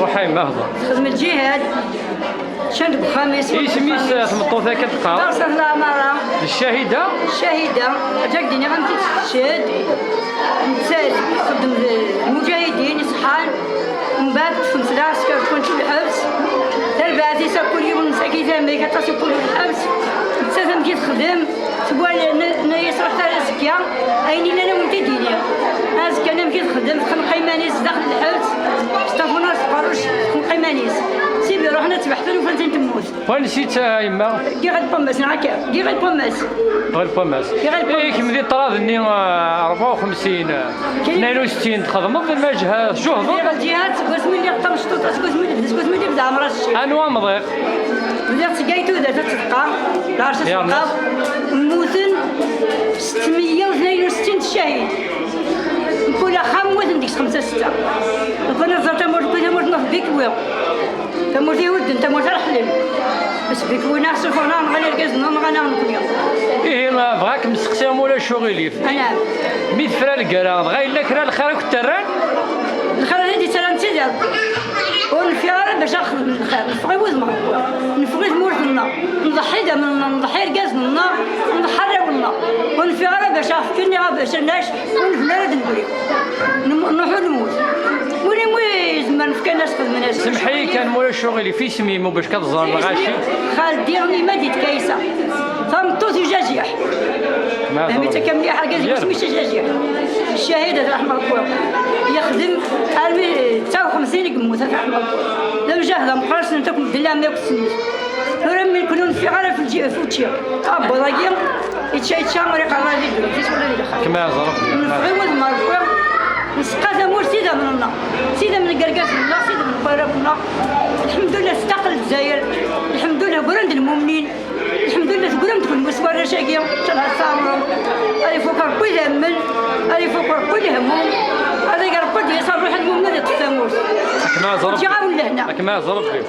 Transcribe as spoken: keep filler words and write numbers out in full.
Ruḥ a yemma hḍer. Txedm lǧihad. Can deg uxxam-is. Isem-is tmeṭṭut-agi teqqar? Berṣat Laɛmara. D Ccahida? Ccahida. Ǧak d-iniɣ amek i tettced. Nettat txeddem d lmuǧahidin iṣeḥḥan. Mbeɛd ṭṭfen-tt lɛesker, wwin-tt lḥebs. Tarbaɛt-is akk yiwen n sakit amek aṭas yewwin lḥebs. Nettat amek i texdem? Twala n-, n-, yesruḥ tara azekka, ayen illan ad wen-t-id-iniɣ. Azekka amek i texdem, txenq iman-is daxel lḥebs, s tafunast tqerruc, txenq iman-is. Sibi ruḥen ad tbeḥten, ufan-tt temmut. Wansi-tt a yemma? Giɣ lpammas, neɣ akka? Giɣ lpammas. Ɣer Pamas. Giɣ lpammas. Eh, kemm di ṭṭrad-nni, ah, rebɛa u xemsin, ah, tnayen u settin, txedmeḍ lmaǧha, tjuhdeḍ? Giɣ lǧihad, seg wasmi lliɣ tamecṭuṭa, seg wasmi lliɣ, seg wasmi lliɣ d ɛemra s cci. Anwa amḍiq? Bdiɣ seg ay tudert ad tebqa, lɛerc ad tebqa. Mmuten setmeyya u tnayen u settin ccahid. Mkul axxam mmuten deg-s xemsa setta. Nekkni neẓra tamurt, mkul tamurt n Bikwi. Tamurt ihudden, tamurt ara ḥellen. Bes Bikwi neɣ suffɣen-aɣ, nɣan irgazen-nneɣ, nɣan-aɣ nekkni. Ihi, bɣa ad kem-steqsiɣ ma ulac uɣilif. Anɛam. Mi tefra lgara, dɣa yella kra n lxir i kent-rran? Lxir ad d-yettarran d Sidi Ṛebbi. Ur nfiɣ ara bac ad xedmen lxir. Neffeɣ i wudem Ṛebbi. Neffeɣ i tmurt-nneɣ. Nḍeḥḥi idammen-nneɣ, nḍeḥḥi irgazen-nneɣ, nḍeḥḥi arraw-nneɣ. Ur nfiɣ ara bac ad ɣ-fken iɣ-, bac anac, ur nefli ara ad negri. Nem-, nruḥ ur nemmut. Win imu izemren fkan-as, xedmen-as. Semḥ-iyi kan, ma ulac uɣilif, isem-im, u bac ad ẓren lɣaci. Xaldi Ɛmad Kaysa. Tameṭṭut ujajiḥ. Fehmi-tt akka mliḥ, argaz-is isem-is ujajiḥ. Ccahid, ad raḥmeɣ Rebbi. Yexdem armi d tisa u xemsin i yemmut, ad raḥmeɣ Rebbi. D amjahed ameqqran, ssnen-t akk medden, leɛmer akk ssnen-it. Tura mi nekni ur neffiɣ ara f lǧi-, f učči. Abbaḍ-agi, yečča, yečča, ur iqqar ara di ddunit-is wala di lexxer. Kem iɛeẓ Rebbi. Neffeɣ i wudem Rebbi, nseqqa tamurt s idammen-nneɣ, s idammen n yergazen-nneɣ, s idammen n warraw-nneɣ. Lḥemdullah, testaqel Lezzayer. Lḥemdullah, gran-d lmumnin. Lḥemdullah, teggra-m-d kenwi s warrac-agi, ncallah ad tɛemrem. Ad ifuk Rebbi idammen, ad ifuk Rebbi lehmum, ad ag Rebbi ad d-yas ṛṛuḥ n lmumnin ad iṭṭef tamurt. Ad kem-iɛeẓ Rebbi. Ǧǧiɣ-awen lehna. Ad kem-iɛeẓ Rebbi.